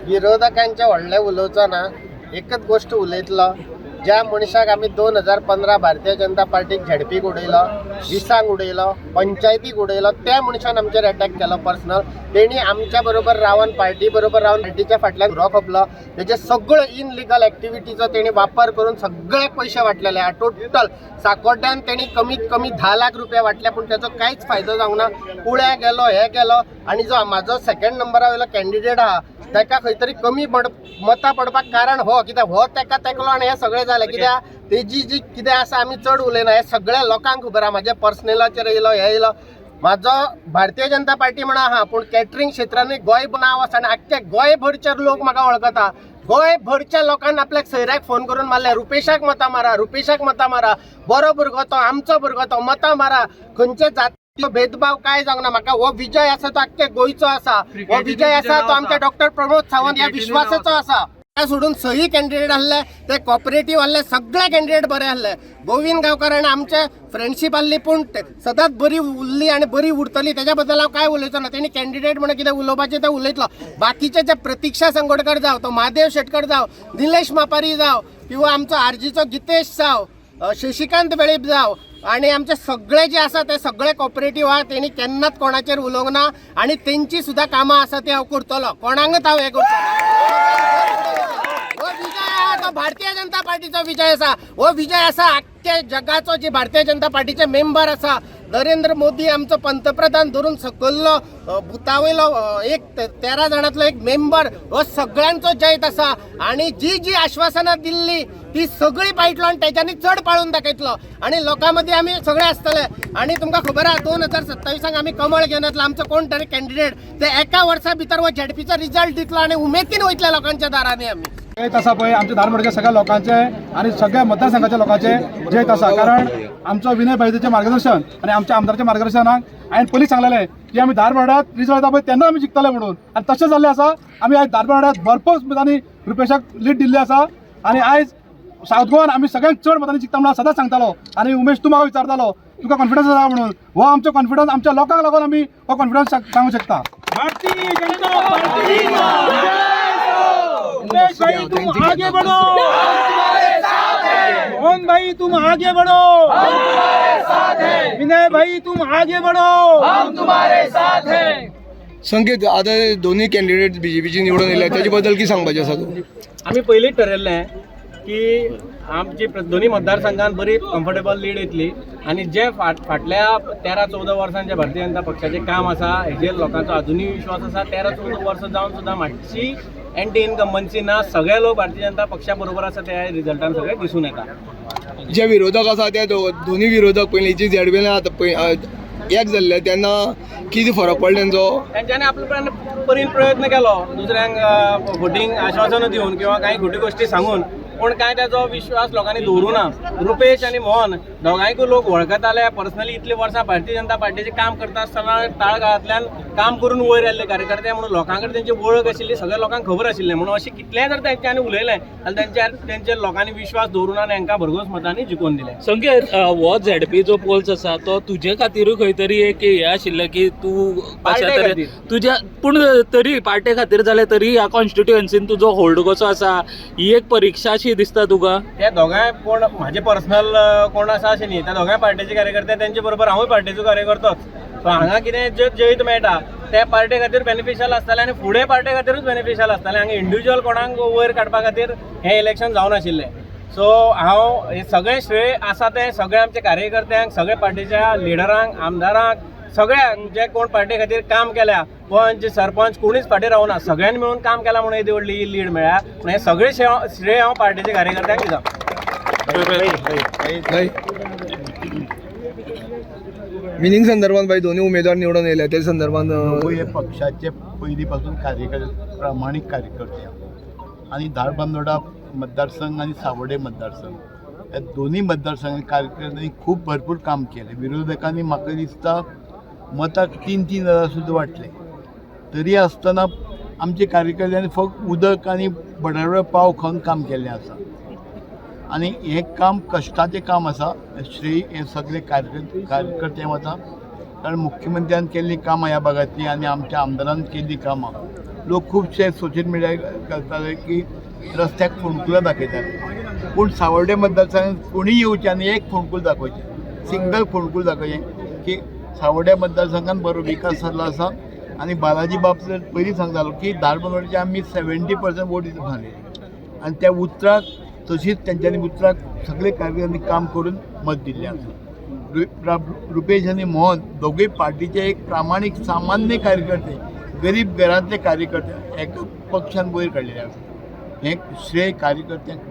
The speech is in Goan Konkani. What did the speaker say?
विरोधकांचे व्हडलें उलोवचो ना, एकच गोश्ट उलयतलो. ज्या मनशाक आमी 2015 भारतीय जनता पार्टीक झेडपीक उडयलो, 20 उडयलो, पंचायतीक उडयलो, त्या मनशान आमचेर अटॅक केलो पर्सनल. तेणी आमच्या बरोबर रावन, पार्टी बरोबर रावन पार्टीच्या फाटल्यान सुरो खोपलो. तेजे सगळ्यो इनलिगल एक्टिविटीचो तेणी वापर करून सगळे पयशे वाटलेले. टोटल साकोड्ड्यान तेणी कमीत कमी 10 लाख रुपया वाटले, पूण तेचो कांयच फायदो जावंक ना. कुळ्या गेलो, हे गेलो. आनी जो म्हाजो सेकंड नंबरा वयलो कॅन्डिडेट आहा ताका खंय तरी कमी मतां पडपाक कारण हो, कित्याक हो ताका तेकलो आनी हें सगळें जालें. कित्याक तेजी जी कितें आसा आमी चड उलयना. हें सगळ्या लोकांक खबर आहा. म्हाज्या पर्सनलाचेर येयलो, हें येयलो. म्हाजो भारतीय जनता पार्टी म्हणून आहा, पूण कॅटरींग क्षेत्रानूय गोंय नांव आसा आनी आख्खे गोंयभरचे लोक म्हाका वळखता. गोंयभरच्या लोकांनी आपल्याक सैऱ्याक फोन करून मारले, रुपेशाक मतां मारा, रुपेशाक मतां मारा, बरो भुरगो तो, आमचो भुरगो तो, मतां मारा. खंयचे जातीचो भेदभाव काय जावंक ना. म्हाका हो विजय आसा तो आख्खे गोंयचो आसा. हो विजय आसा तो आमच्या डॉक्टर प्रमोद सावंत ह्या विश्वासाचो आसा. त्या सोडून सही कॅन्डिडेट आहले, ते कॉपरेटीव आहले, सगळे कॅन्डिडेट बरे आहले. गोविंद गांवकार आनी आमचे फ्रेंडशीप आहली, पूण सदांच बरी उरली आनी बरी उरतली. तेज्या बद्दल हांव कांय उलयचो ना. तेणी कॅन्डिडेट म्हणून कितें उलोवपाचें तें उलयतलो. बाकीचे जे प्रतिक्षा संगोडकर जावं, तो महादेव शेटकर जावं, निलेश मापारी जावं, किंवा आमचो आरजीचो गितेश जावं, शशिकांत वेळीप जावं, आनी आमचे सगळे जे आसा ते सगळे कॉपरेटीव आहा. तेणी केन्नाच कोणाचेर उलोवंक ना आनी तेंची सुद्दां कामां आसा ती हांव करतलो. कोणाकच हांव हें करचो. हो विजय आहा तो भारतीय जनता पार्टीचो विजय आसा. हो विजय आसा आख्खे जगाचो, जे भारतीय जनता पार्टीचे मेंबर आसा. नरेंद्र मोदी आमचो पंतप्रधान धरून सकयल्लो बुथा वयलो एक 13 जाणांतलो एक मेंबर, हो सगळ्यांचो जैत आसा. आनी जी जी आश्वासनां दिल्ली ती सगळी पाळटलो आनी तेज्यानी चड पाळून दाखयतलो आनी लोकां मदीं आमी सगळे आसतले. आनी तुमकां खबर आहा, 2027 आमी कमळ घेवन येतलो. आमचो कोण तरी कॅन्डिडेट ते एका वर्सा भितर हो झेडपीचो रिजल्ट दितलो आनी उमेदीन वयतले लोकांच्या दारांनी आमी. जैत आसा पळय आमच्या धारबांदोडेच्या सगळ्या लोकांचे आनी सगळ्या मतदारसंघाच्या लोकांचे जैत आसा, कारण आमचो विनय भाईचें मार्गदर्शन आनी आमच्या आमदाराच्या मार्गदर्शनाक हांवें पयलीं सांगलेलें की आमी धारबांदोड्यात रिजल्ट येता पळय तेन्ना आमी जिखतले म्हणून. आनी तशें जाल्लें आसा. आमी आयज धारबांदोड्यात भरपूर मतांनी रुपेशाक लीड दिल्ली आसा आनी आयज सावथ गोवान आमी सगळ्यांत चड मतांनी जिखता म्हणून सदांच सांगतालो. आनी उमेश, तूं म्हाका विचारतालो तुका कॉन्फिडन्स आसा म्हणून. हो आमचो कॉन्फिडन्स आमच्या लोकांक लागून आमी हो कॉन्फिडन्स सांगूंक शकता. भारतीय जनता पार्टी. उमेश भाई, तुम आगे बढ़ो. मोहन भाई, तुम आगे बढ़ो. विनय भाई, तुम आगे बढ़ो. संकेत, आता दोन्ही कॅन्डिडेट बीजेपीची निवडून येयले, त्याचे बद्दल कितें सांगपाचें आसा तूं? आमी पयलींच ठरयल्लें की आमची दोन्ही मतदारसंघात बरी कम्फर्टेबल लीड येतली आनी जे फाटल्या 13-14 वर्सां जे भारतीय जनता पक्षाचें काम आसा हेजेर लोकांचो अजुनूय विश्वास आसा. 13-14 वर्सां जावन सुद्दां मातशी एंटी इनकम्बन्सी ना. सगळे लोक भारतीय जनता पक्षा बरोबर आसा, त्या रिजल्टान सगळें दिसून येता. जे विरोधक आसा ते दोन्ही विरोधक पयलींची झेडपीन आतां एक जाल्ले, तेन्ना कितें फरक पडलो तेंचो? तेंच्यांनी आपले परीन प्रयत्न केलो दुसऱ्यांक फटींग आश्वासनां दिवन किंवा कांय खोट्यो गोश्टी सांगून, पूण कांय तेजो विश्वास लोकांनी दवरूं ना. रुपेश आनी मोहन दोगांयकूय लोक वळखताले पर्सनली. इतलीं वर्सां भारतीय जनता पार्टीचें काम करता आसतना तळागाळांतल्यान काम करून वयर आयिल्ले कार्यकर्ते म्हणून लोकां कडेन तेंची वळख आशिल्ली, सगळ्या लोकांक खबर आशिल्लें. म्हणून अशें कितलेंय जर तेंच्यांनी उलयलें जाल्यार तेंचेर लोकांनी विश्वास दवरूं ना आनी हांकां भरघोस मतांनी जिखोवन दिलें. संकेत, हो झेडपी जो पोल्स आसा तो तुजे खातीरूय खंय तरी एक हें आशिल्लें की तूं कशा पार्टे तरेन खातीर. तुज्या, पूण तरी पार्टे खातीर जाल्यार तरी ह्या कॉन्स्टिट्युएन्सीन तुजो होल्ड कसो आसा ही एक परिक्षा अशी दिसता तुका? ते दोगांय कोण म्हाजे पर्सनल कोण आसा अशें न्ही. त्या दोगांय पार्टेचे कार्यकर्ते, तेंचे बरोबर हांवूय पार्टेचो कार्यकर्तोच. सो हांगा कितें जे जैत मेळटा ते पार्टे खातीर बेनिफिशियल आसतलें आनी फुडें पार्टे खातीरूच बेनिफिशियल आसतलें. हांगा इंडिविज्युअल कोणाक वयर काडपा खातीर हें इलेक्शन जावनाशिल्लें. सो हांव हें सगळें श्रेय आसा तें सगळ्या आमच्या कार्यकर्त्यांक, सगळ्या पार्टीच्या लिडरांक, आमदारांक, सगळ्यांक जे कोण पार्टी खातीर काम केल्या, पंच, सरपंच, कोणीच फाटीं रावना. सगळ्यांनी मेळून काम केलां म्हणून येदी व्हडली लीड मेळ्ळ्या. पूण हें सगळें श्रेय हांव पार्टीच्या कार्यकर्त्यांक दिता. भाई, विनींग संदर्भात भाई, दोन्ही उमेदवार निवडून येयले त्या संदर्भात? दोगूय हे पक्षाचे पयलीं पासून कार्यकर्ते, प्रामाणीक कार्यकर्ते आनी धारबांदोडा मतदारसंघ आनी सावडे मतदारसंघ ह्या दोन्ही मतदारसंघांत कार्यकर्त्यांनी खूब भरपूर काम केलें. विरोधकांनी म्हाका दिसता मतां 3-3 हजार सुद्दां वांटले, तरी आसतना आमचे कार्यकर्त्यांनी फक्त उदक आनी बटाटवडो पाव खावन काम केल्लें आसा. आनी हें काम कश्टाचें काम आसा. श्रेय हें सगळे कार्यकर्त्यांक वता, कारण मुख्यमंत्र्यान केल्लीं कामां ह्या भागांतलीं आनी आमच्या आमदारान केल्लीं कामां. लोक खुबशे सोशल मिडियार घालताले की रस्त्याक फोंडकुलां दाखयताले, पूण सावर्डे मतदारसंघात कोणीय येवचें आनी एक फोंडकूल दाखोवचें, सिंगल फोंडकूल दाखोवचें की सावर्ड्या मतदारसंघात बरो विकास जाल्लो आसा. आनी बालाजी बाब जर पयलीं सांगतालो की धारबांदोडचे आमी 70% वोट दिता सांगलेली आनी त्या उतराक तशीच तेंच्यांनी उतराक सगळे कार्यकर्त्यांनी काम करून मत दिल्लें आसा. रुपेश आनी मोहन दोगूय पार्टीचे एक प्रामाणीक सामान्य कार्यकर्ते, गरीब घरांतले कार्यकर्ते एका पक्षान वयर काडलेले आसा. हें श्रेय कार्यकर्त्यांक.